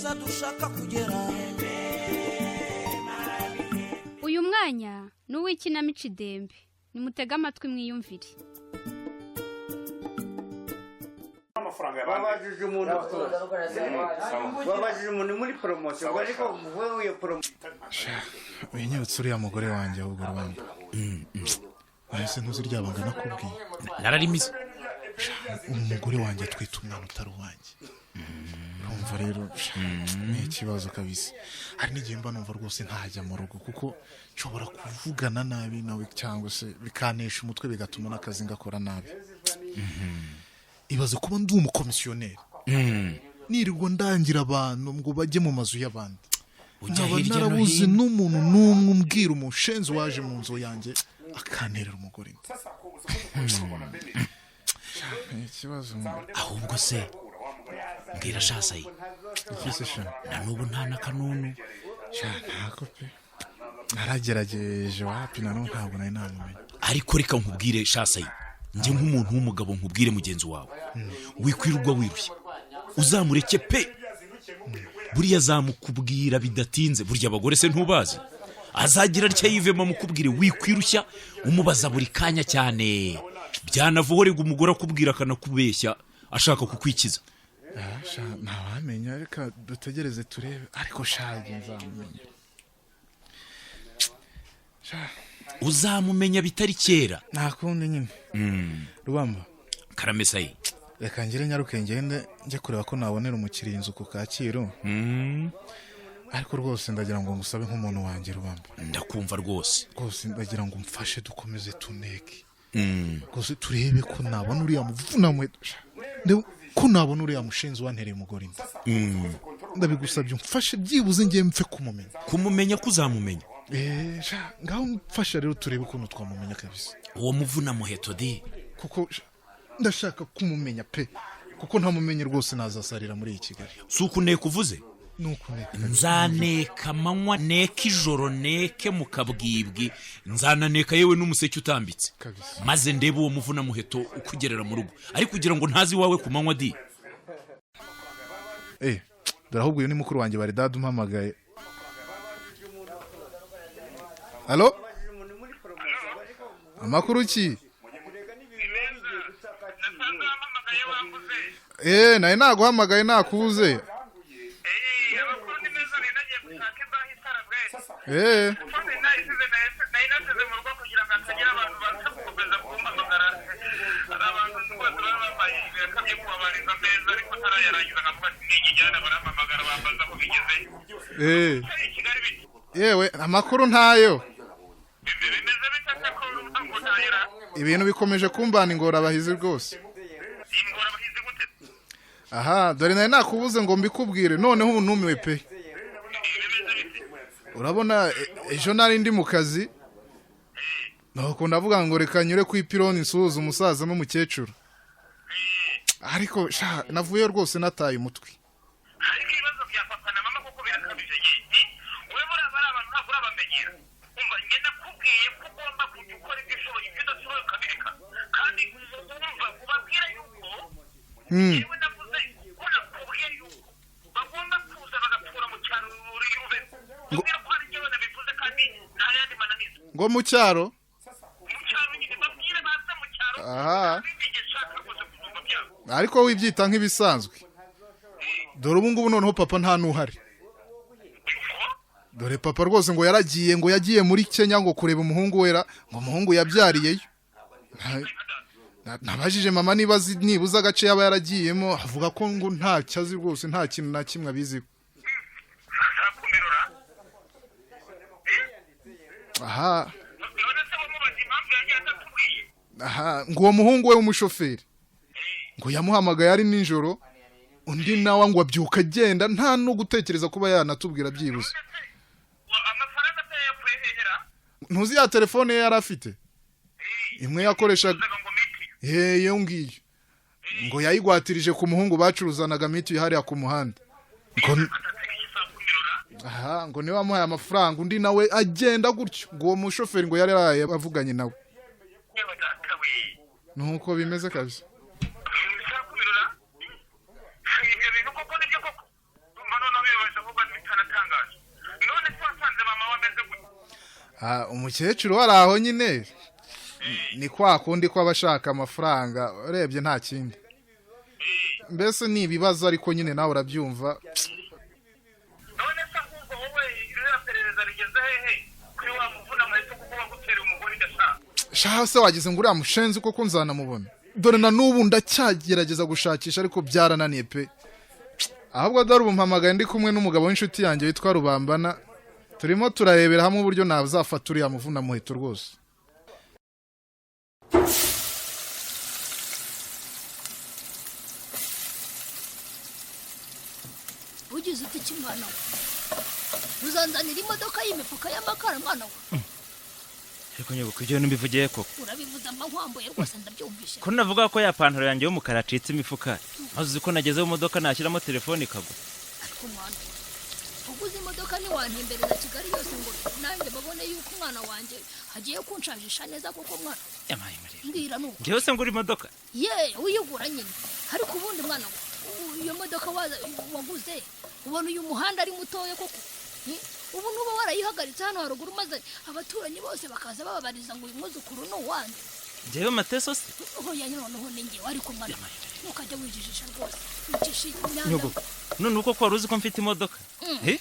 heza dushaka kugera. Uyu mwanya ni uw'ikinamico Idembe. Nimutege amatwi mwiyumvire. Babajije umuntu, babajije umuntu muri poromosiyo, ariko wowe iyo poromosiyo. Winyibutse uriya mugore wanjye ahubwo, Rubamba. Ese ntuzi rya banga nakubwiye? Nararimize. Umugore wanjye atwite umwana utari uwanjye. Urumva rero ni ikibazo kabisa. Hari n'igihe mba numva rwose ntajya mu rugo, kuko nshobora kuvugana nabi nawe cyangwa se bikanesha umutwe, bigatuma n'akazi ngakora nabi. Ibaze kuba ndi umukomisiyoneri, nirirwa ndangira abantu ngo bajye mu mazu y'abandi, Ujya nkaba hirya no narabuze hino. n'umuntu n'umwe umbwira umushenzi waje mu nzu yanjye akanterera umugore. Ni ikibazo. Ahubwo se mbwira shasayi. Iki se sha? Na n'ubu nta n'akanunu? Sha, ntako pe. Naragerageje, wapi, na n'ubu ntabwo nari namumenya. Ariko reka nkubwire shasayi, njye nk'umuntu w'umugabo nkubwire mugenzi wawe, wikwirirwa wirushya, uzamureke pe. Buriya azamukubwira bidatinze. Burya abagore se ntubazi? Azagira atya yivemo amukubwire. Wikwirushya umubaza buri kanya cyane, byanavuhorega umugore akubwira akanakubeshya ashaka kukwikiza. Ah, sha, ntawamenya, reka dutegereze turebe, ariko sha, nzamumenya. Sha. Uzamumenya bitari kera. Nta kundi nyine, Rubamba. Karamesayi. Reka ngire nyaruke ngende njye kureba ko nabonera umukiriya inzu ku Kacyiru. Ariko rwose ndagira ngo ngusabe nk'umuntu wanjye, Rubamba. Ndakumva rwose. Rwose ndagira ngo umfashe dukomeze tuneke, rwose turebe ko nabona uriya muvunamwe, ko nabona uriya mushinzi wantereye umugore inda. Ndabigusabye, umfashe byibuze ngiye mpfe kumumenya. Kumumenya ko uzamumenya. Eh, sha, ngaho mfasha rero turebe ukuntu twamumenya kabisa. Uwo muvuna muheto de. Kuko sha, ndashaka kumumenya pe, kuko ntamumenye rwose nazasarira muri iyi Kigali. Si ukuneka uvuze? Ni ukuneka. Nzaneka amanywa, neke ijoro, neke mu kabwibwi, nzananeka yewe n'umuseke utambitse. Kabisa. Maze ndebe uwo muvuna muheto ukugerera mu rugo, ariko kugira ngo ntazi iwawe ku manywa di. Eh, dore ahubwo uyu ni mukuru wanjye bari dada umpamagaye. Alo, amakuru ki? Eh, nawe naguhamagaye nakubuze. Amakuru ni meza, nari nagiye gushaka imbaho isarabwe. Eh. Phone nayisize, nari nasize mu rugo kugira ngo hatagira abantu baza gukomeza kumpamagara. Hari abantu rwose baba bambaye ibiraka byo kubabariza ameza, ariko ntarayarangiza nkavuga ati nigijyana barampamagara bambaza aho bigeze. Eh. I Kigali bite? Yewe, amakuru ntayo. Bimeze bite se ko ngo ntayera? Ibintu bikomeje kumbana ingorabahizi rwose. Ingorabahizi gute? Aha dore nari nakubuze ngo mbikubwire, noneho ubu numiwe pe. Bimeze bite? Urabona ejo nari ndi mu kazi, nuko ndavuga ngo reka nyure ku ipironi nsuhuze umusaza n'umukecuru, ariko sha, navuyeyo rwose nataye umutwe. Ariko ibibazo bya papa na mama koko birakabije ye. Wowe buriya bari abantu ntabwo urabamenyera. Umva, njye nakubwiye ko ugomba kujya ukora ibyo ushoboye, ibyo udashoboye ukabireka. Kandi umva, ubabwira yuko yewe navuze ko nakubwiye yuko bagomba kuza bagatura mu cyaro yube. Ubwira ko hari njyewe nabivuze kandi nta yandi mananiza. Ngo mu cyaro? Mu cyaro nyine, babwire baze mu cyaro. Aha. Nta bindi njye nshaka rwose kuzumva byabo. Ariko wibyita nk'ibisanzwe, dore ubu ngubu noneho papa nta n'uhari. Dore papa rwose ngo yaragiye, ngo yagiye muri Kenya ngo kureba umuhungu wera, ngo umuhungu yabyariyeyo. Nabajije mama niba azi nibuze agace yaba yaragiyemo, avuga ko ngo ntacyo azi rwose, nta kintu na kimwe abiziho. Nzakumirura. Aha. None se wamubaza impamvu yagiye atatubwiye? Aha, ngo uwo muhungu we w'umushoferi ngo yamuhamagaye ari nijoro, undi nawe ngo abyuka agenda nta no gutekereza kuba yanatubwira byibuze. Amafaranga se yayakuye hehera? Ntuzi ya telefone ye yari afite imwe yakoreshaga? Uzaga ngo miti. Iyo ngiyo ngo yayigwatirije ku muhungu bacuruzanaga miti hariya ku muhanda, ngo aha ngo niwe wamuhaye amafaranga, undi nawe agenda gutyo, ngo uwo mushoferi ngo yari yaraye avuganye nawe. Yewe data we. Nuko bimeze kabisa. Nzakumirura. Ibyo bintu koko nibyo koko? Ndumva noneho. Ah, umukecuru wari aho nyine ni kwa kundi ko aba ashaka amafaranga, urebye nta kindi. Mbese ni ibibazo, ariko nyine nawe urabyumva. None se ahubwo wowe, ririya perereza rigeze hehe kuri wa muvuna muheto, kuko wagutera umugore idashaka? Shaha se, wagize ngo uriya mushenzi koko nzanamubona? Dore na n'ubu ndacyagerageza gushakisha, ariko byarananiye pe. Ahubwo dore ubu mpamagaye ndi kumwe n'umugabo w'inshuti yanjye witwa Rubambana, turimo turarebera hamwe uburyo nazafata uriya muvuna muheto rwose. Ugize uti iki, mwana we? Uzanzanira imodoka y'imifuka y'amakara, mwana we? Ariko nyoboka, ibyo mbivugiye koko? Urabivuze mba nkwambuye rwose, ndabyumvishe. Ko navuga ko ya pantaro yanjye y'umukara acitse imifuka, maze uzi ko nageze mu modoka nashyiramo telefone ikagwa? Ariko mwana we, uguze imodoka ntiwantembereza Kigali yose ngo nanjye babone yuko umwana wanjye agiye kunshajisha neza koko, mwana we? Yamaye marira. Mbwira nuko. Njyewe se ngura imodoka? Ye, uyigura nyine. Ariko ubundi mwana we, iyo modoka waguze, ubona uyu muhanda ari mutoya koko? Ubu nuba warayihagaritse hano haruguru, maze abaturanyi bose bakaza bababariza ngo uyu mwuzukuru ni uwanjye. Njyewe Mateso se? Oya, noneho ni njyewe. Ariko mwana, ntukajya wijijisha rwose, wicisha imyanda. Nyogoko, none uko ko wari uzi ko mfite imodoka? Eh?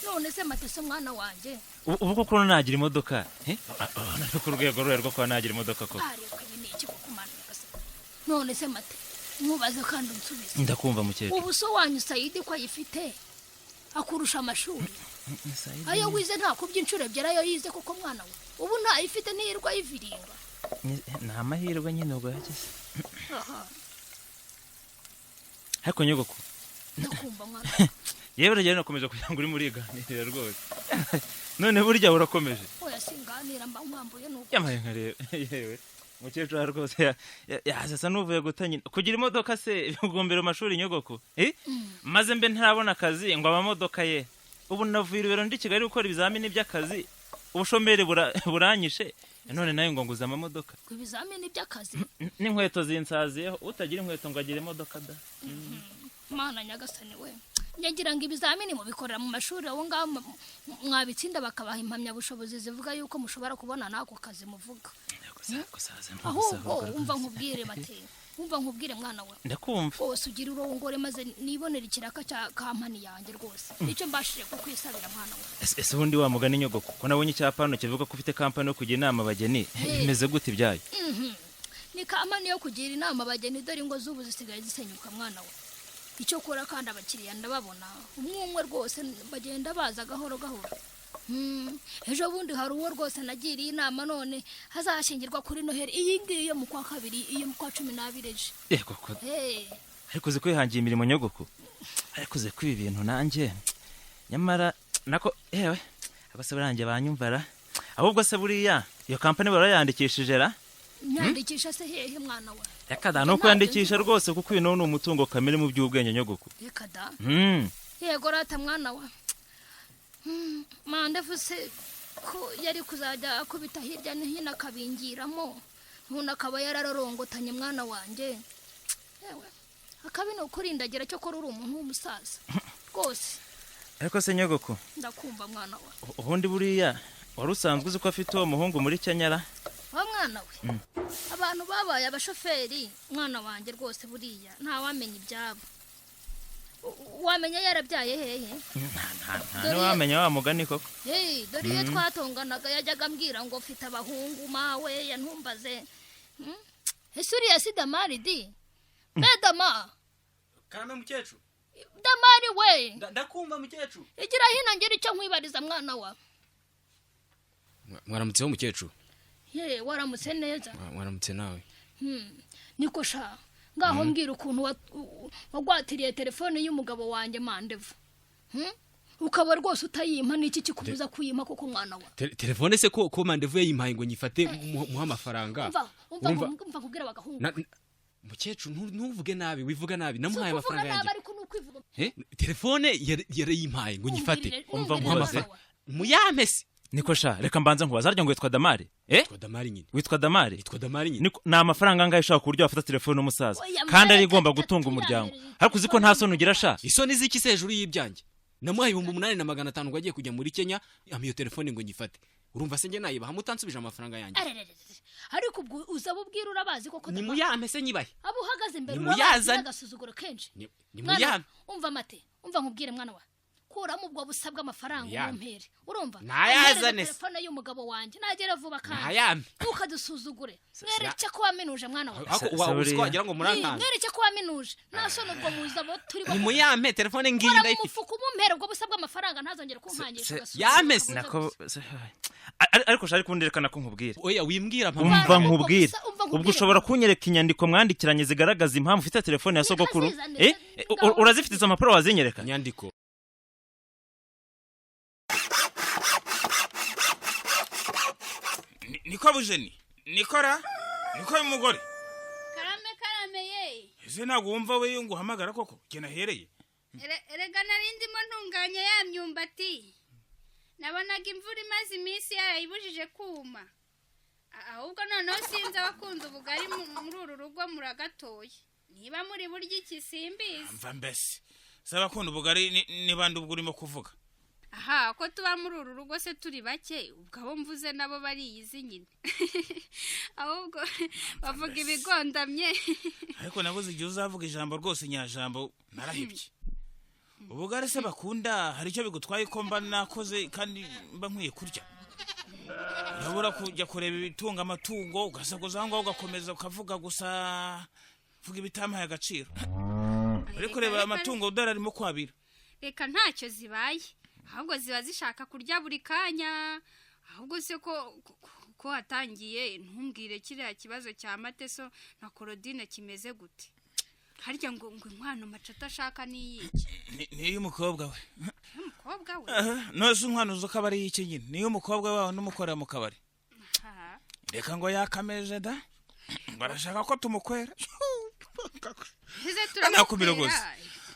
None se Mateso, mwana wanjye? Ubu koko nagira imodoka? Eh? Ah, ah, ku rwego rwe rwo kuba nagira imodoka koko? Ariko ibi ni iki koko, mwana nyagasani? None se Mate, nkubaze kandi unsubize. Ndakumva, mukecuru. Ubu so wanyu Sayidi ko ayifite, akurusha amashuri ayo wize, ntakubye inshuro ebyiri ayo yize koko, mwana we? Ubu ntayifite, ntiyirwa ayiviringa? Ni amahirwe nyine ubwo yagize. Aha. Ariko nyogoko, Ndakumva, mwana. yewe, uragenda nakomeje kugira ngo uri muriganirira rwose, none burya urakomeje. Oya, singanira, mba nkwambuye nuko. Yamaye nkareba, yewe mukecuru aha rwose yasasa n'uvuye guta nyina. Kugira imodoka se bigumbira amashuri, nyogoko? Eh? Maze mbe ntarabona akazi ngo amamodoka ye? Ubu navuye ibiro ndi Kigali gukora ibizamini by'akazi, ubushomeri buranyishe, none nawe ngo nguze amamodoka. Ngo ibizamini by'akazi? N'inkweto zinsaziyeho. Utagira inkweto ngo agire imodoka da. Mana nyagasani we, nyagira ngo ibizamini mubikorera mu mashuri aho ngaho, mwabitsinda bakabaha impamyabushobozi zivuga yuko mushobora kubona n'ako kazi muvuga. Ahubwo umva nkubwire, Mate, umva nkubwire, mwana we. Ndakumva. Rwose ugira urongore, maze nibonere ikiraka cya kampani yanjye rwose. Nicyo mbashije kukwisabira, mwana we. Ese ubundi wa mugani nyogoko, ko nabonye icyapa hano kivuga ko ufite kampani yo kugira inama abageni, bimeze gute ibyayo? Ni kampani yo kugira inama abageni. Dore ingo z'ubu zisigaye zisenyuka, mwana we. Icyo kora kandi abakiriya ndababona umwe umwe rwose, bagenda baza gahoro gahoro. Ejo bundi hari uwo rwose nagiriye inama, none hazashyingirwa kuri Noheli iyi ngiyi yo mu kwa kabiri, iyo mu kwa 12 ejo. Yego ko. Hey. Ariko uzi kwihangira imirimo, nyogoko? Ariko uzi ko ibi bintu nanjye nyamara nako, yewe, abo se burangiye banyumva ra? Ahubwo se buriya iyo kampani barayandikishije ra? Nyandikisha se hehe, mwana we? Reka da, ni ukwiyandikisha rwose, kuko uyu nawo ni umutungo kamere mu by'ubwenge, nyogoko. Reka da. Yego rata, mwana we. Mandevu se ko yari kuzajya akubita hirya no hino akabingiramo, umuntu akaba yararorongotanye, mwana wanjye? Yewe, akabi ni ukurindagira. Cyo kora uri umuntu w'umusaza rwose. Ariko se nyogoko? Ndakumva, mwana we. Ubundi buriya wari usanzwe uzi ko afite uwo muhungu muri Kenya ra? Wa mwana we, abantu babaye abashoferi, mwana wanjye, rwose buriya ntawamenya ibyabo. Wamenya yarabyaye hehe? Nta ntiwamenya wa mugani koko. Hey, dore iyo twatonganaga yajyaga ambwira ngo mfite abahungu mawe yantumbaze. Ese uriya si Damari di? Mbe Dama! Karame, mukecuru. Damari we! Ndakumva, mukecuru. Igira hino ngira icyo nkwibariza, mwana wa. Mwaramutseho, mukecuru. Ye, waramutse neza. Mwaramutse nawe. Niko sha, ngaho mbwira ukuntu wagwatiriye telefone y'umugabo wanjye Mandevu. Ukaba rwose utayimpa. Niki kikubuza kuyimpa koko, mwana wa? Telefone se ko Mandevu yayimpaye ngo nyifate muhe amafaranga? Umva, umva. Urumva- Umva nkubwira, bagahungu. Mukecuru, ntuvuge nabi, wivuga nabi. Namuhaye Si ukuvuga amafaranga nabi, yanjye. ariko ni ukwivuga. Eh, telefone yarayimpaye ngo nyifate. Umvirire, Umva umvirire, nkubaze. mwana wa. Muyampe se. Niko sha, reka mbanza nkubaza. Harya ngo witwa Damari, eh? Yitwa Damari nyine. Witwa Damari? Yitwa Damari nyine. Niko, ni amafaranga angahe ushaka ku buryo wafata telefone y'umusaza Oya, kandi ari mwereke igomba gutunga umuryango? Ariko uzi ko nta soni ugira sha? Isoni z'iki se hejuru y'ibyanjye? Namuhaye 8500 ngo agiye kujya muri Kenya, ampa iyo telefone ngo nyifate. Urumva se njye nayibaha mutansubije amafaranga yanjye? Arererere. Ariko ubwo uza ubwira urabazi koko? Nimuyampe se nyibahe. Abo uhagaze imbere Nimuyazane. urabazi n'agasuzuguro kenshi. Mwana, Nimuyampe. Umva mate, umva nkubwire mwana wa, kuramo ubwo busa bw'amafaranga Nimuyampe. umumpere, urumva? Nayazane Ampereze se. telefone y'umugabo wanjye nagera vuba kandi Nayampe. ntukadusuzugure. Mwereke ko waminuje, mwana wa. Ariko wa Buriya. uzi ko wagira ngo Ni, murankanze. mwereke ko waminuje, nta soni ubwo muza abo turi bo. Nimuyampe telefone ngiyi Kora mu ndayifite. mufuka umumpere ubwo busa bw'amafaranga, ntazongere kunkangisha agasuzuguro Yampe se. kabuze Nako gusa. Ariko shari kunderekana ko nkubwira. Oya, wimbwira mpa. Umva Umva nkubwire. Umva nkubwire. Ubwo ushobora kunyereka inyandiko mwandikiranye zigaragaza impamvu ufite telefone ya sogokuru? Nikazizane, Eh, urazifite izo mpapuro? Wazinyereka? Inyandiko. Niko bujeni nikora niko uyu mugore. Karame, karame ye. Ese ntabwo wumva we ngo uhamagara koko jye nahereye? Erega nari ndimo ntunganya ya myumbati, nabonaga imvura imaze iminsi yarayibujije kuma. Ahubwo noneho sinzi abakunda ubugari muri uru rugo muragatoye, niba muri burya iki simbizi. Mva mbese, se abakunda ubugari ni bande ubwo urimo kuvuga? Aha ko tuba muri uru rugo se turi bake, ubwo abo mvuze nabo bariyizi nyine, ahubwo bavuga ibigondamye. Ariko nabuze igihe uzavuga ijambo rwose nyajambo, narahebye. Ubugari se bakunda hari icyo bigutwaye ko mba nakoze kandi mba nkwiye kurya? Urabura kujya kureba ibitunga amatungo, ugasakuza aho ngaho, ugakomeza ukavuga gusa, vuga ibitampaye agaciro. Uri kureba amatungo dore arimo kwabira. Reka, ntacyo zibaye, ahubwo ziba zishaka kurya buri kanya. Ahubwo se ko watangiye ntumbwire kiriya kibazo cya Mateso na Korodine kimeze gute? Harya ngo inkwano Macata ashaka n'iyiki? Ni iy'umukobwa we. N'umukobwa we? Aha, none se umwana uzi ko aba ari iy'iki nyine? Ni iy'umukobwa wawe n'umukorera mu kabari. Aha. Reka, ngo yakameje da, ngo arashaka ko tumukwera. Ese Nakumira turamukwera? rwose,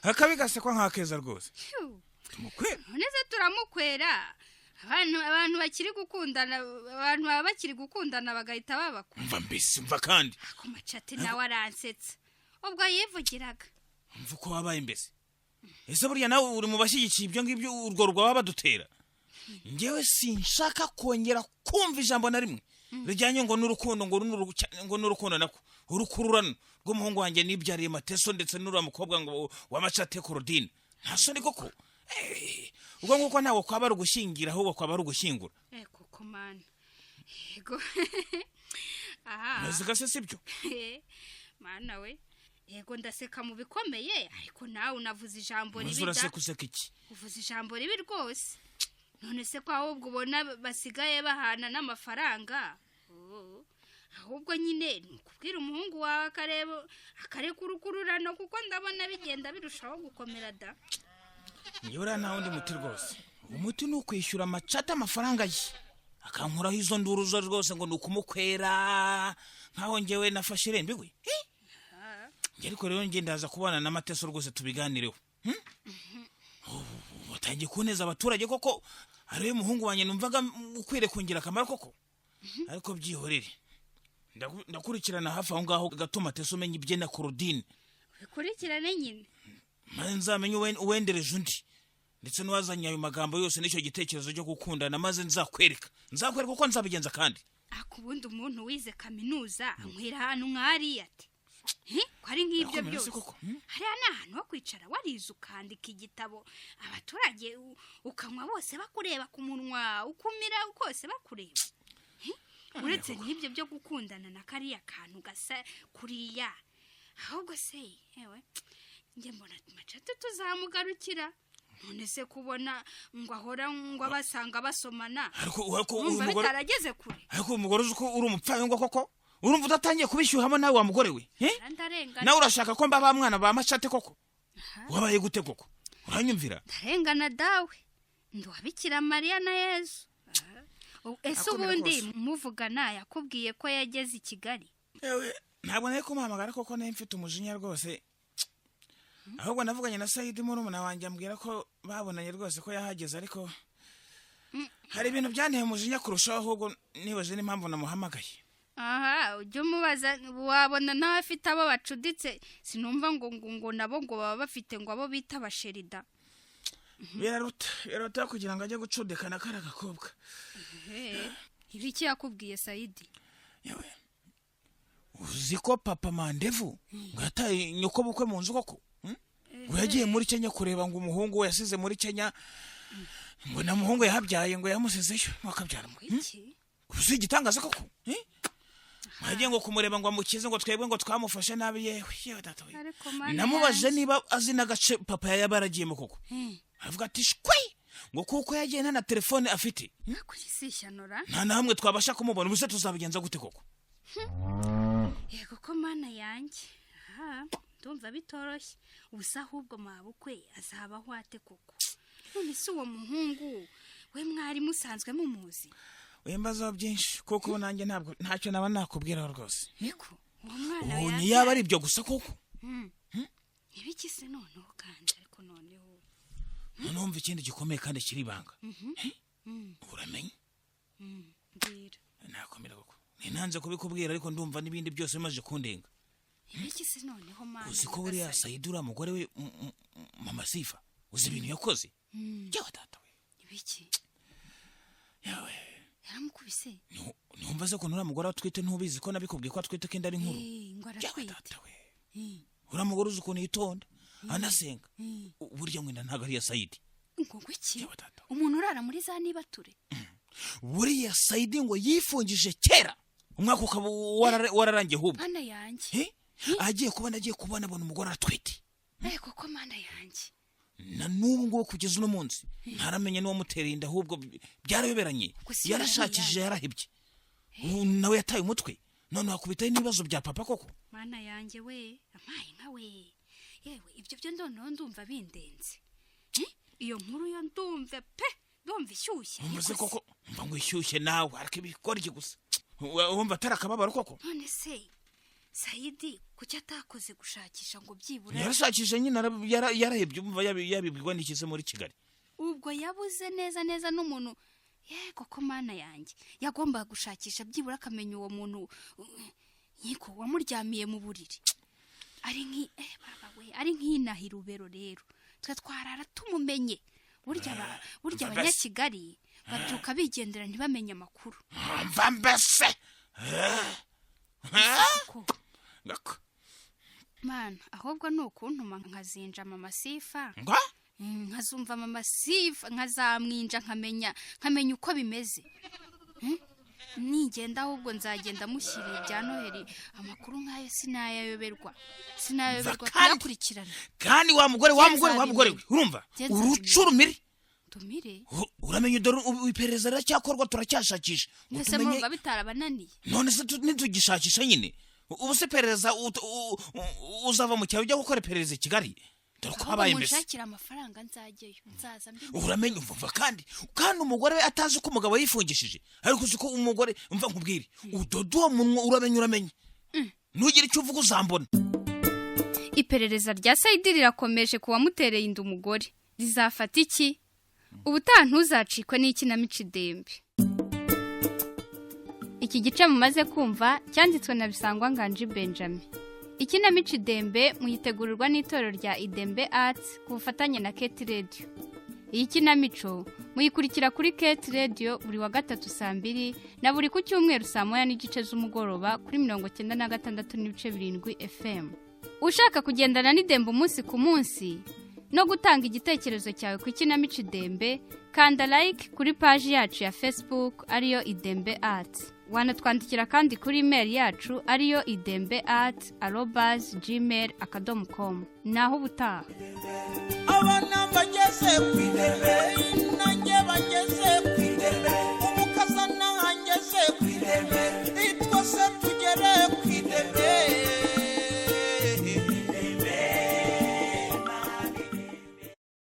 akabi gasekwa nk'akeza rwose. Phew. Tumukwera? None se turamukwera? Abantu bakiri gukundana, abantu baba bakiri gukundana bagahita babakwa? Mva mbese, mva kandi. Ako Macati nawe aransetsa, ubwo yivugiraga. Mva uko wabaye mbese. Ese burya nawe uri mu bashyigikiye ibyo ngibyo, urwo rwaba badutera? Ngewe sinshaka kongera kumva ijambo na rimwe rijyanye ngo n'urukundo, ngo n'urukundo, nako urukururano rw'umuhungu wanjye nibyariye Mateso ndetse n'uriya mukobwa ngo wa Macate Korodine. Nta soni koko? Ubwo nguko ntabwo kwaba ari ugushyingira, ahubwo kwaba ari ugushyingura. Koko mana, yego aha. Naziga se sibyo? Mana we, yego ndaseka mu bikomeye, ariko nawe unavuze ijambo Maze ribi da. uraseka, useka iki? Uvuze ijambo ribi rwose. None se ko ahubwo ubona basigaye bahana n'amafaranga? Oh, ahubwo nyine ni ukubwira umuhungu wawe akareba akareka urukururano, kuko ndabona bigenda birushaho gukomera da. Nibura nta wundi muti rwose, umuti ni ukwishyura Amacata amafaranga ye, akankuraho izo nduru zo rwose ngo ni ukumukwera, nkaho ngewe nafashe irembo iwe. Eh? Njye ariko rero njye ndaza kubana na Mateso rwose tubiganireho. Ubu batangiye kuneza abaturage koko, ariwe muhungu wanjye numvaga ukwiriye kungira akamaro koko. Ariko byihorere, ndakurikirana hafi aho ngaho gato Mateso, umenya ibye na Korodine. Bikurikirane nyine. Maze nzamenye uwendereje undi ndetse n'uwazanye ayo magambo yose n'icyo gitekerezo cyo gukundana, maze nzakwereka uko nzabigenza kandi. Ako ubundi umuntu wize kaminuza anywera ahantu nk'hariya ati? Hi, ko ari nk'ibyo Yakomera se byose koko? Hariya ni ahantu ho kwicara warize ukandika igitabo, abaturage ukanywa bose bakureba ku munwa, ukumira kose bakureba. Hi, uretse n'ibyo byo gukundana na kariya kantu gasa kuriya. Ahubwo se yewe, njye mbona Macate tuzamugarukira. None se kubona ngo ahora ngo abasanga basomana, Ariko uyu numva mugore bitarageze kure. Ariko uyu mugore, uzi ko uri umupfayongo koko? Urumva udatangiye kubishyuhamo nawe wa mugore we? Eh? Ndarengana. Nawe urashaka ko mba ba mwana ba Macate koko? Wabaye gute koko? Uranyumvira? Ndarengana dawe, nduwabikira Mariya na Yezu. Ese Akomera ubundi rwose. muvugana yakubwiye ko yageze i Kigali? Ewe, ntabwo nari kumuhamagara koko, nari mfite umujinya rwose. Ahubwo navuganye na Sayidi murumuna wanjye, ambwira ko babonanye rwose, ko yahageze. Ariko hari ibintu byanteye umujinya kurushaho, ahubwo nibaje n'impamvu namuhamagaye. Aha ujya umubaza, wabona nawe afite abo bacuditse. Sinumva ngo nabo ngo baba bafite ngo abo bita abasherida. Biraruta, biraruta kugira ngo ajye gucudikana kariya gakobwa. Ehe, ibiki yakubwiye Sayidi? Uzi ko papa Mandevu ngo yataye nyoko bukwe mu nzu koko? Ngo yagiye muri Kenya kureba ngo umuhungu we yasize muri Kenya, ngo na muhungu yahabyaye ngo yamusizeyo bakabyara. Iki? Uzi igitangaza koko? Yagiye ngo kumureba ngo amukize, ngo twebwe ngo twamufashe nabi. Yewe yewe data we! Ariko Mana Namubajije yanjye. niba azi n'agace papa yaba yaragiyemo koko, avuga ati shwe, ngo kuko yagiye nta na telefone afite, Kuri si ishyano ra? nta na hamwe twabasha kumubona. Ubuse tuzabigenza gute koko? Yego ko Mana yanjye, aha ndumva bitoroshye. Ubusa ahubwo mabukwe azabaho ate koko? None si uwo muhungu we mwari musanzwe mumuzi? Wimbazaho byinshi kuko ubu nanjye ntabwo ntacyo naba nakubwiraho rwose. Niko uwo mwana Ubonye yaba ari ibyo gusa koko? Ibiki se noneho kandi? Ariko noneho Noneho mva ikindi gikomeye kandi kiri ibanga. Uramenye. Mbwira. Nakomera koko, ninanze kubikubwira, ariko ndumva n'ibindi byose bimaze kundenga. Ibiki se noneho, Mana? Uzi ko buriya Nyagasani. Sayidi, uriya mugore we, mama Sifa, uzi ibintu yakoze? Yewe data we! Ibiki? Yawe! Yaramukubise? Ntiwumva se ukuntu uriya mugore atwite? Ntubizi ko nabikubwiye ko atwite, ko inda ari nkuru? Eh, ngo Yewe aratwite? data we! Uriya mugore uzi ukuntu yitonda anasenga? Burya ngo inda ntabwo ari iya Sayidi. Ngo iki? Yewe data! Umuntu urara muri za nibature? Buriya Sayidi ngo yifungije kera, umwaka ukaba wararangiye ahubwo. Mana yanjye! Eh? Agiye kubona abona umugore aratwite. Eh, koko Mana yanjye! Na n'ubu ngubu kugeza uno munsi ntaramenya n'uwamutereye inda, ahubwo byarayoberanye. Gusa Yarashakishije, yarahebye. Ubu nawe yataye umutwe, none wakubitaho n'ibibazo bya papa koko. Mana yanjye we, amaye nka we! Yewe, ibyo byo noneho ndumva bindenze. Eh? Iyo nkuru yo ndumva pe, ndumva ishyushye. Umva se. Ariko se- Koko mva ngo ishyushye nawe, ariko ibikora iki gusa? Wumva atari akababaro koko? None se Sayidi kuki atakoze gushakisha ngo byibura? Yarashakishije nyine, yarahebye. Umva, yabibwirwa n'iki se muri Kigali? Ubwo yabuze neza neza n'umuntu. Yego ko Mana yanjye, yagombaga gushakisha byibura akamenya uwo muntu, nkiko wamuryamiye mu buriri. Ari nki baba we, ari nk'inaha irubero rero twe twarara tumumenye. Burya Mva mbese. Abanyakigali babyuka bigendera ntibamenye amakuru. Mva mbese! Koko. Ngako. Mana, ahubwo ni ukuntuma nkazinja mama Sifa. Ngo? Nkazumva mama Sifa, nkazamwinja, nkamenya uko bimeze. Nigenda ahubwo nzagenda mushyiriye ibya Noheli. Amakuru nk'ayo sinayayoberwa kuyakurikirana. Kandi wa mugore we, urumva? Ngenza. Uruca urumire. Tumire. Uramenye, dore ubu iperereza riracyakorwa, turacyashakisha ngo Mbese tumenye. murumva bitarabananiye? None se ntitugishakisha nyine? Ubu se iperereza uzava mu cyaro ujya gukora iperereza i Kigali? Dore uko Ahubwo habaye mbese. munshakire amafaranga, nzajyayo, nzaza mbi. Uramenye, umva, kandi umugore we atazi ko umugabo yifungishije, ariko uzi ko umugore, umva nkubwire, udoda uwo munwa. Uramenye, nugira icyo uvuga uzambona. Iperereza rya Sayidi rirakomeje ku wamutereye inda umugore. Rizafata iki? Ubutaha ntuzacikwe n'ikinamico Idembe. Iki gice mumaze kumva cyanditswe na Bisangwa Nganji Benjamin. Ikinamico Idembe muyitegurirwa n'itorero rya Idembe Arts ku bufatanye na Keti Radio. Iyi kinamico muyikurikira kuri Keti Radio buri wa gatatu saa 2 na buri ku cyumweru saa 1:30 z'umugoroba kuri 96.7 FM. Ushaka kugendana n'Idembe umunsi ku munsi no gutanga igitekerezo cyawe ku ikinamico Idembe, kanda like kuri paji yacu ya Facebook ariyo Idembe Arts. Wanatwandikira kandi kuri email yacu ariyo idembeart@gmail.com. Naho ubutaha. Abana bageze ku Idembe, nanjye bageze.